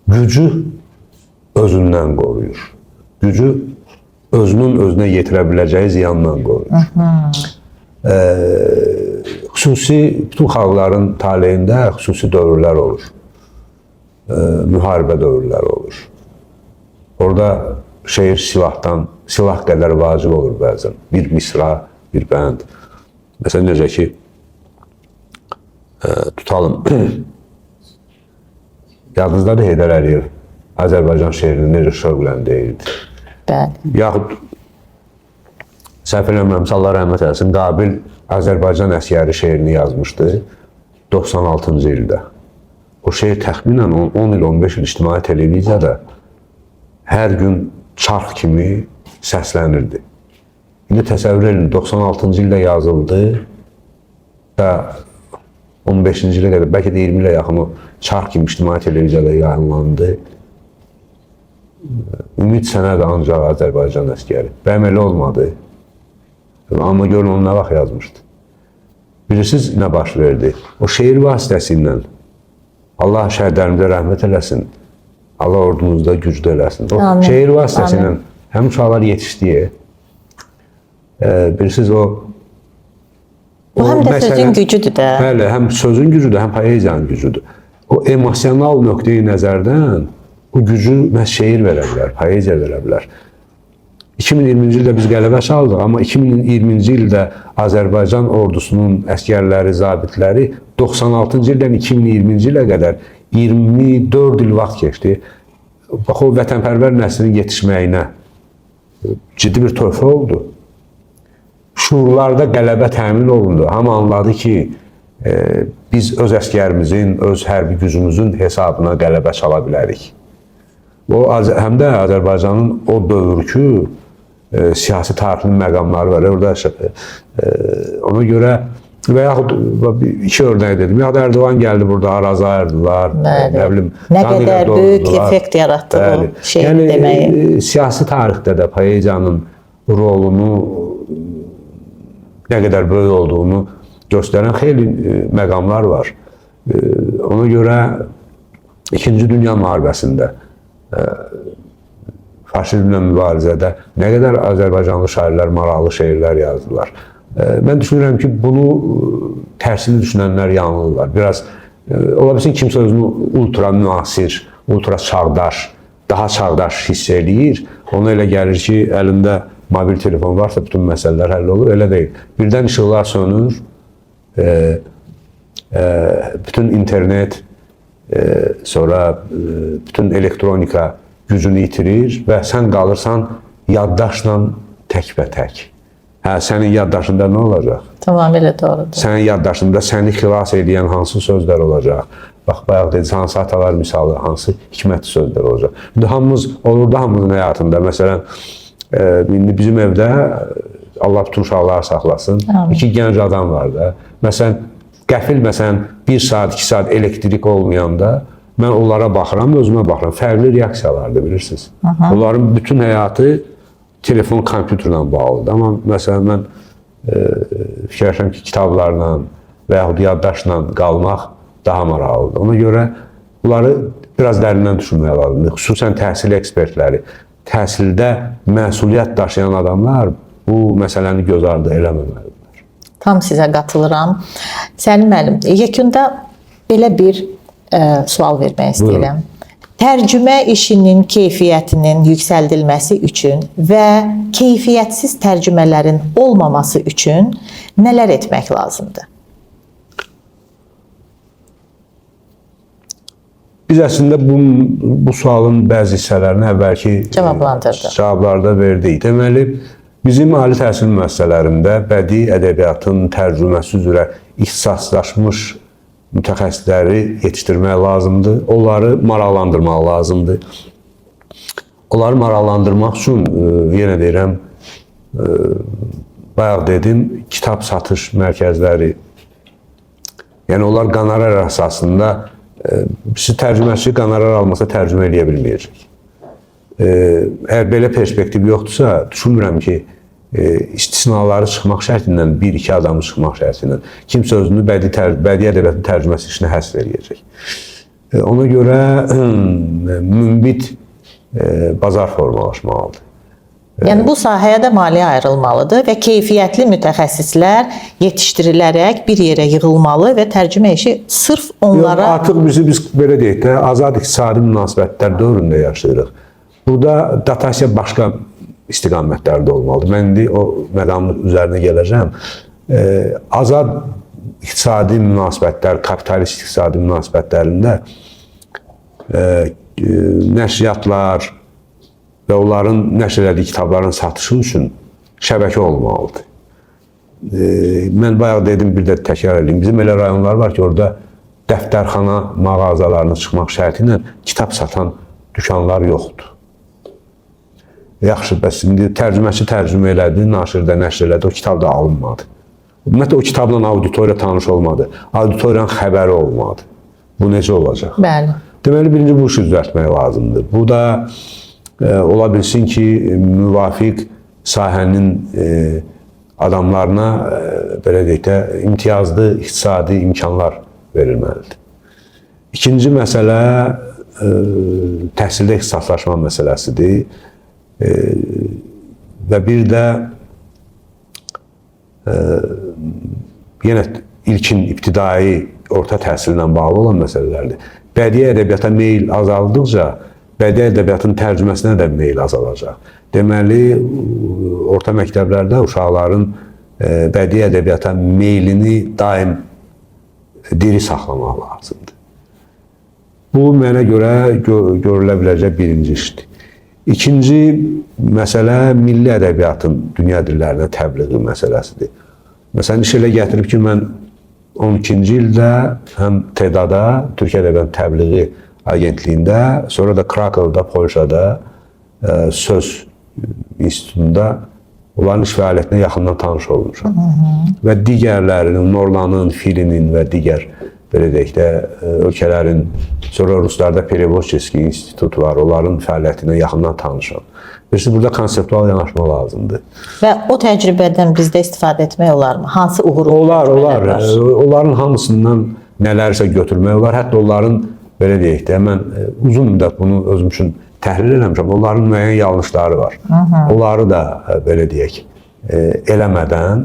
[SPEAKER 2] gücü özündən qoruyur. Gücü Özünün özünə yetirə biləcəyi ziyandan qoruyur. Xüsusi bütün xalqların taleyində xüsusi dövrlər olur. Müharibə dövrləri olur. Orada şeir silahdan, silah qədər vacib olur bəzən. Bir misra, bir bənd. Məsələn, necə ki, tutalım, yadınızdadır Heydər Əliyev Azərbaycan şeirini necə şövqlə deyirdi.
[SPEAKER 1] Bəli.
[SPEAKER 2] Yaxud səhv eləmirəmsə, Allah rəhmət eləsin, Qabil Azərbaycan əsgəri şeirini yazmışdı 96-cı ildə. O şeir təxminən 10 il, 15 il ictimai televiziyada hər gün çarx kimi səslənirdi. İndi təsəvvür edin, 96-cı ildə yazıldı və 15-ci ilə qədər, bəlkə də 20 ilə yaxın o çarx kimi ictimai televiziyada yayınlandı. Ümid sənə də ancaq Azərbaycan əsgəri. Bəyəm elə olmadı. Amma görün onu nə vaxt yazmışdı. Bilirsiniz nə baş verdi? O şeir vasitəsilə Allah şəhidlərimizə rəhmət eləsin. Allah ordumuzda güclü eləsin. O
[SPEAKER 1] Amin.
[SPEAKER 2] şeir vasitəsilə həm uşaqlar yetişdi. Bilirsiniz o
[SPEAKER 1] Bu həm də sözün gücüdür də.
[SPEAKER 2] Bəli, həm sözün gücüdür, həm poeziyanın gücüdür. O emosional nöqteyi nəzərdən o gücü məhz şeir verə bilər, poeziya verə bilər. 2020-ci ildə biz qələbə çaldıq, amma 2020-ci ildə Azərbaycan ordusunun əsgərləri, zabitləri 96-cı ildən 2020-ci ilə qədər 24 il vaxt keçdi. Bax, o vətənpərvər nəslinin yetişməyinə ciddi bir töhfə oldu. Şuurlarda qələbə təmin olundu. Hamı anladı ki, biz öz əsgərimizin, öz hərbi gücümüzün hesabına qələbə çala bilərik. O, həm də Azərbaycanın o dövrkü siyasi tarixinin məqamları var. Orada ona görə və yaxud iki örnək dedim. Yaxud Erdoğan gəldi burada, Arazı ayırdılar. Nə bilim,
[SPEAKER 1] Nə qədər böyük effekt yaratdı o şeir
[SPEAKER 2] yəni,
[SPEAKER 1] deməyi.
[SPEAKER 2] Siyasi tarixdə də poeziyanın rolunu nə qədər böyük olduğunu göstərən xeyli məqamlar var. Ona görə İkinci Dünya müharibəsində faşizmlə mübarizədə nə qədər Azərbaycanlı şairlər maraqlı şeirlər yazdılar. Mən düşünürəm ki, bunu tərsini düşünənlər yanılırlar. Biraz ola bilsin kimsə özünü ultra müasir, ultra çağdaş, daha çağdaş hiss eləyir. Ona elə gəlir ki, əlində mobil telefon varsa bütün məsələlər həll olur. Elə deyil. Birdən işıqlar sönür, bütün internet, sonra bütün elektronika gücünü itirir və sən qalırsan yaddaşla təkbətək. Hə, sənin yaddaşında nə olacaq?
[SPEAKER 1] Tamamilə doğrudur.
[SPEAKER 2] Sənin yaddaşında səni xilas edən hansı sözlər olacaq? Bax, bayaq dediniz, hansı atalar misalı, hansı hikmətli sözlər olacaq? İndi hamımız, olur da hamımızın həyatında. Məsələn, indi bizim evdə, Allah bütün uşaqları saxlasın,
[SPEAKER 1] Amin.
[SPEAKER 2] iki gənc adam var da. Məsələn, qəfil məsələn, 1 saat, 2 saat elektrik olmayanda mən onlara baxıram, özümə baxıram. Fərqli reaksiyalardır, bilirsiniz. Aha. Onların bütün həyatı telefon, kompüterlə bağlıdır. Amma məsələn, mən fikirləşirəm ki, kitablarla və yaxud yaddaşla qalmaq daha maraqlıdır. Ona görə bunları biraz dərindən düşünmək lazımdır. Xüsusən təhsil ekspertləri, təhsildə məsuliyyət daşıyan adamlar bu məsələni göz ardı eləməməlidirlər.
[SPEAKER 1] Tam sizə qatılıram. Səlim müəllim, yekunda belə bir sual vermək istəyirəm. Buyurun. Tərcümə işinin keyfiyyətinin yüksəldilməsi üçün və keyfiyyətsiz tərcümələrin olmaması üçün nələr etmək lazımdır?
[SPEAKER 2] Biz əslində bu sualın bəzi hissələrini əvvəlki
[SPEAKER 1] cavablandırdıq.
[SPEAKER 2] Cavablarda verdik. Deməli, bizim ali təhsil müəssisələrində bədii ədəbiyyatın tərcüməsi üzrə ixtisaslaşmış mütəxəssisləri yetişdirmək lazımdır. Onları maraqlandırmaq lazımdır. Onları maraqlandırmaq üçün, yenə deyirəm, bayaq dedim, kitab satış mərkəzləri, yəni onlar qonorar əsasında, siz tərcüməçi qonorar almasa tərcümə eləyə bilməyəcək. Əgər belə perspektiv yoxdursa, düşünmürəm ki, istisnaları çıxmaq şərti ilə, bir-iki adamı çıxmaq şərti ilə kimsə özünü bədii ədəbiyyatın tərcüməsi işinə həsr eləyəcək. Ona görə münbit bazar formalaşmalıdır.
[SPEAKER 1] Yəni bu sahəyə də maliyyə ayrılmalıdır və keyfiyyətli mütəxəssislər yetişdirilərək bir yerə yığılmalı və tərcümə işi sırf onlara.
[SPEAKER 2] Yox, artıq biz belə deyək də, azad iqtisadi münasibətlər dövründə yaşayırıq. Burada dotasiya başqa istiqamətlərdə olmalıdır. Mən indi o məqamın üzərinə gələcəm. Azad iqtisadi münasibətlər, kapitalist iqtisadi münasibətlərində nəşriyyatlar və onların nəşr elədiyi kitabların satışı üçün şəbəkə olmalıdır. Mən bayaq dedim, bir də təkrar edeyim. Bizim elə rayonlar var ki, orada dəftərxana mağazalarına çıxmaq şərti ilə kitab satan dükanlar yoxdur. Yaxşı, bəs indi tərcüməçi tərcümə elədi, naşir də nəşr elədi, o kitab da alınmadı. Ümumiyyətlə, o kitabla auditoriya tanış olmadı, auditoriyanın xəbəri olmadı. Bu necə olacaq?
[SPEAKER 1] Bəli.
[SPEAKER 2] Deməli, birinci bu işi düzəltmək lazımdır. Bu da ola bilsin ki, müvafiq sahənin adamlarına, belə deyək də, imtiyazlı iqtisadi imkanlar verilməlidir. İkinci məsələ təhsildə ixtisaslaşma məsələsidir. Və bir də yenə ilkin ibtidai orta təhsillə bağlı olan məsələlərdir. Bədii ədəbiyyata meyl azaldıqca, bədii ədəbiyyatın tərcüməsinə də meyl azalacaq. Deməli, orta məktəblərdə uşaqların bədii ədəbiyyata meylini daim diri saxlamaq lazımdır. Bu, mənə görə görülə biləcək birinci işdir. İkinci məsələ milli ədəbiyyatın dünya dillərinə təbliği məsələsidir. Məsələn, iş elə gətirib ki, mən 12-ci ildə həm TEDA-da, Türkiyə Ədəbiyyatın Təbliği Agentliyində, sonra da Krakovda, Polşada Söz İnstitutunda onların iş fəaliyyətinə yaxından tanış olmuşam. Və digərlərinin, Norlanın, Filinin və digər, belə deyək də, ölkələrin, sonra Ruslarda Perevoçeski institut var, onların fəaliyyətinə yaxından tanışam. Bilirsiniz, burada konseptual yanaşma lazımdır.
[SPEAKER 1] Və o təcrübədən bizdə istifadə etmək olarmı? Hansı uğurlu
[SPEAKER 2] Olar, olar. Onların hamısından nələrsə götürmək olar. Hətta onların, belə deyək də, mən uzun müddət bunu özüm üçün təhlil eləmişəm. Onların müəyyən yanlışları var. Onları da, belə deyək, eləmədən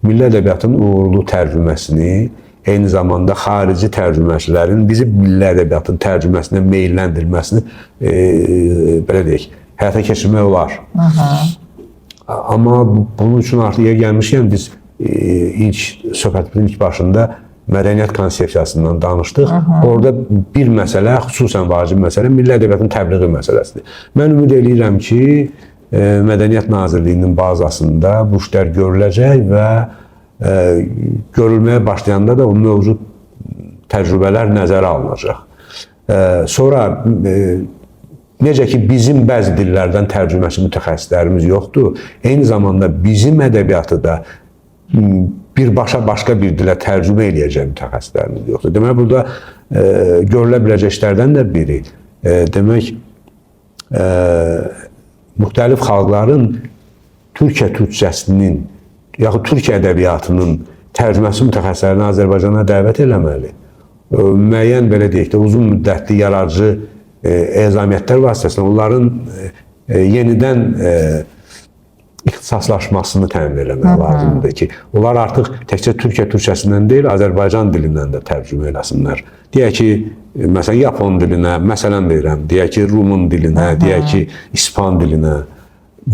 [SPEAKER 2] milli ədəbiyyatın uğurlu tərcüməsini, eyni zamanda xarici tərcüməçilərin bizi milli ədəbiyyatın tərcüməsinə meylləndirməsini, belə deyək, həyata keçirmək olar. Amma bunun üçün artıq yer gəlmişkən biz ilk söhbətimizin ilk başında mədəniyyət konsepsiyasından danışdıq. Orada bir məsələ, xüsusən vacib məsələ, milli ədəbiyyatın təbliği məsələsidir. Mən ümid eləyirəm ki, Mədəniyyət Nazirliyinin bazasında bu işlər görüləcək və görülməyə başlayanda da o mövcud təcrübələr nəzərə alınacaq. Sonra necə ki, bizim bəzi dillərdən tərcüməçi mütəxəssislərimiz yoxdur, eyni zamanda bizim ədəbiyyatı da birbaşa başqa bir dilə tərcümə eləyəcək mütəxəssislərimiz yoxdur. Demək, burada görülə biləcək işlərdən də biri, demək, müxtəlif xalqların Türkiyə türkcəsinin, yaxud Türkiyə ədəbiyyatının tərcüməsi mütəxəssislərini Azərbaycana dəvət eləməli. Müəyyən, belə deyək də, uzun müddətli yaradıcı ezamiyyətlər vasitəsilə onların yenidən ixtisaslaşmasını təmin eləmək lazımdır ki, onlar artıq təkcə Türkiyə türkçəsindən deyil, Azərbaycan dilindən də tərcümə eləsinlər. Deyək ki, məsələn, Yapon dilinə, məsələn deyirəm, deyək ki, Rumun dilinə, deyək ki, İspan dilinə.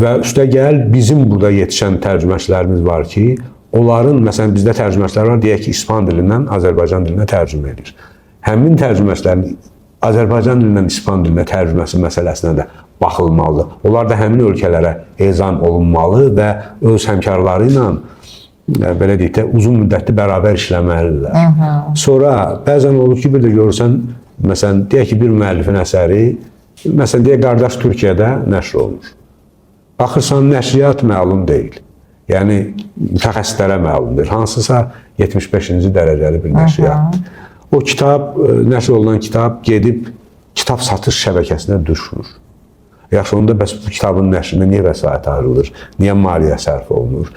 [SPEAKER 2] Və üstəgəl bizim burada yetişən tərcüməçilərimiz var ki, onların, məsələn, bizdə tərcüməçilər var, deyək ki, İspan dilindən Azərbaycan dilinə tərcümə edir. Həmin tərcüməçilərin Azərbaycan dilindən İspan dilinə tərcüməsi məsələsinə də baxılmalıdır. Onlar da həmin ölkələrə ezam olunmalı və öz həmkarları ilə, belə deyək də, uzun müddətli bərabər işləməlidirlər. Sonra bəzən olur ki, bir də görürsən, məsələn, deyək ki, bir müəllifin əsəri, məsələn, deyək, qardaş Türkiyədə nəşr olunur. Baxırsan, nəşriyyat məlum deyil. Yəni, mütəxəssislərə məlum deyil. Hansısa 75-ci dərəcəli bir nəşriyyatdır. O kitab, nəşr olunan kitab gedib kitab satış şəbəkəsinə düşmür. Yaxşı, onda bəs bu kitabın nəşrinə niyə vəsait ayrılır? Niyə maliyyə sərf olunur?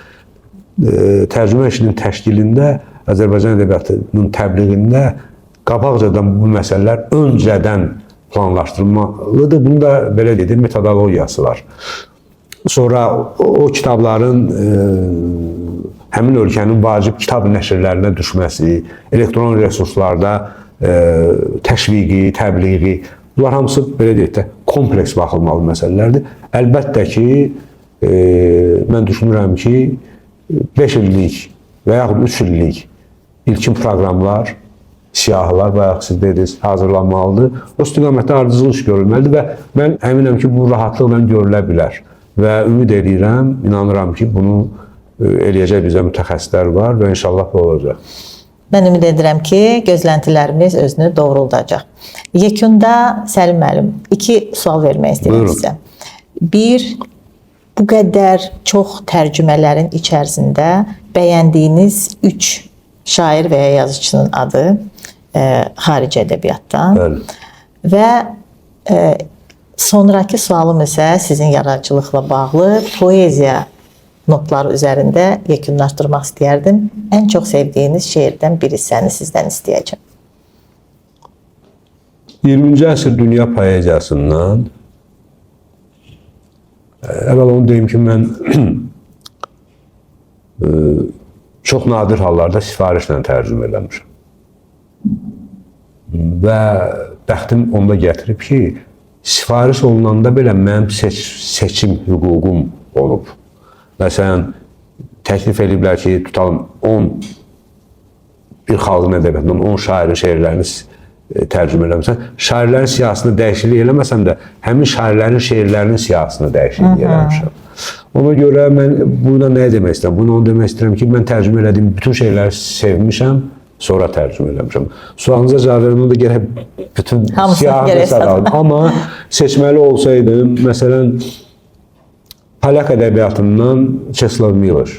[SPEAKER 2] Tərcümə işinin təşkilində, Azərbaycan ədəbiyyatının təbliğində qabaqcadan bu məsələlər öncədən planlaşdırılmalıdır. Bunun da, belə deyək, metodologiyası var. Sonra o kitabların həmin ölkənin vacib kitab nəşrlərinə düşməsi, elektron resurslarda təşviqi, təbliği, bunlar hamısı belə deyək də kompleks baxılmalı məsələlərdir. Əlbəttə ki, mən düşünürəm ki, 5 illik və yaxud 3 illik ilkin proqramlar, siyahılar, bayaq siz dediniz, hazırlanmalıdır. O istiqamətdə ardıcıl iş görülməlidir və mən əminəm ki, bu rahatlıqla görülə bilər. Və ümid edirəm, inanıram ki, bunu eləyəcək bizə mütəxəssislər var və inşallah bu olacaq.
[SPEAKER 1] Mən ümid edirəm ki, gözləntilərimiz özünü doğruldacaq. Yekunda Səlim müəllim, 2 sual vermək istəyirəm
[SPEAKER 2] Buyurun.
[SPEAKER 1] sizə. Bir, bu qədər çox tərcümələrin içərisində bəyəndiyiniz 3 şair və ya yazıçının adı xarici ədəbiyyatdan.
[SPEAKER 2] Bəli.
[SPEAKER 1] Və sonrakı sualım isə sizin yaradıcılıqla bağlı poeziya notları üzərində yekunlaşdırmaq istəyərdim. Ən çox sevdiyiniz şeirdən bir hissəni sizdən istəyəcəm.
[SPEAKER 2] 20-ci əsr dünya poeziyasından əvvəl onu deyim ki, mən çox nadir hallarda sifarişlə tərcümə eləmişəm. Və bəxtim onda gətirib ki, sifariş olunanda belə mənim seçim hüququm olub. Məsələn, təklif ediblər ki, tutalım 10 bir xalqın ədəbiyyatından 10 şairin şeirlərini tərcümə eləməsən, şairlərin siyahısını dəyişiklik eləməsəm də, həmin şairlərin şeirlərinin siyahısını dəyişiklik eləmişəm. Ona görə mən buna nə demək istəyirəm? Bunu onu demək istəyirəm ki, mən tərcümə elədiyim bütün şeyləri sevmişəm, sonra tərcümə eləmişəm. Sualınıza cavab verəndə də gərək bütün siyahını saralım. Amma seçməli olsaydım, məsələn, Polyak ədəbiyyatından Çeslav Miloš,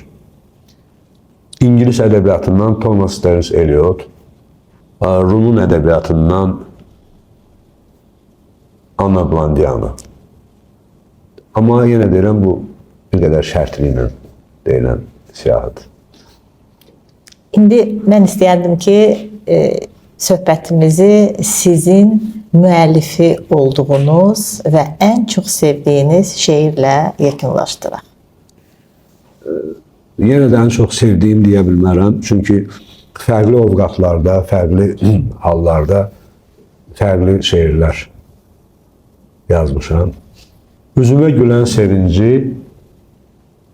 [SPEAKER 2] İngilis ədəbiyyatından Thomas Stearns Eliot, Rumun ədəbiyyatından Anna Blandiana. Amma yenə deyirəm, bu bir qədər şərtli ilə deyilən siyahıdır.
[SPEAKER 1] İndi mən istəyərdim ki, söhbətimizi sizin müəllifi olduğunuz və ən çox sevdiyiniz şeirlə yekunlaşdıraq.
[SPEAKER 2] Yenə də ən çox sevdiyim deyə bilmərəm. Çünki fərqli ovqatlarda, fərqli hallarda fərqli şeirlər yazmışam. Üzümə gülən sevinci,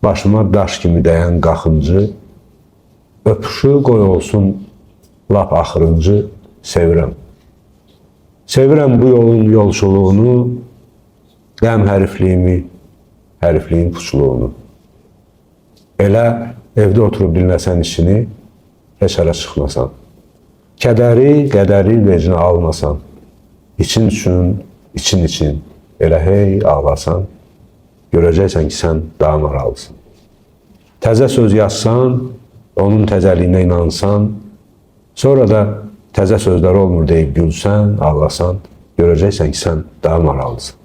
[SPEAKER 2] başıma daş kimi dəyən qaxıncı, öpüşü qoy olsun lap axırıncı sevirəm. Sevirəm bu yolun yolçuluğunu, qəm hərifliyimi, hərifliyin puçluğunu. Elə evdə oturub dinləsən işini, heç hara çıxmasan. Kədəri, qədəri vecinə almasan, için üçün, için için, elə hey ağlasan, görəcəksən ki, sən daha maraqlısan. Təzə söz yazsan, onun təzəliyinə inansan, sonra da təzə sözlər olmur deyib gülsən, ağlasan, görəcəksən ki, sən daha maraqlısan.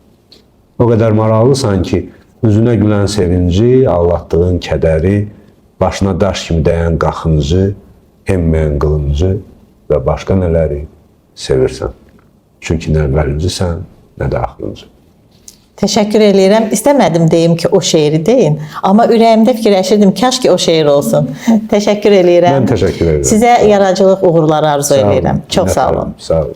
[SPEAKER 2] O qədər maraqlısan ki, üzünə gülən sevinci, ağlatdığın kədəri, başına daş kimi dəyən qaxıncı, enməyən qılıncı və başqa nələri sevirsən. Çünki nə əvvəlincisən, nə də axırıncı.
[SPEAKER 1] Təşəkkür eləyirəm. İstəmədim deyim ki, o şeiri deyin, amma ürəyimdə fikirləşirdim, kaş ki o şeir olsun. Təşəkkür eləyirəm.
[SPEAKER 2] Mən təşəkkür edirəm.
[SPEAKER 1] Sizə yaradıcılıq uğurları arzu eləyirəm. Çox sağ olun.
[SPEAKER 2] Sağ olun.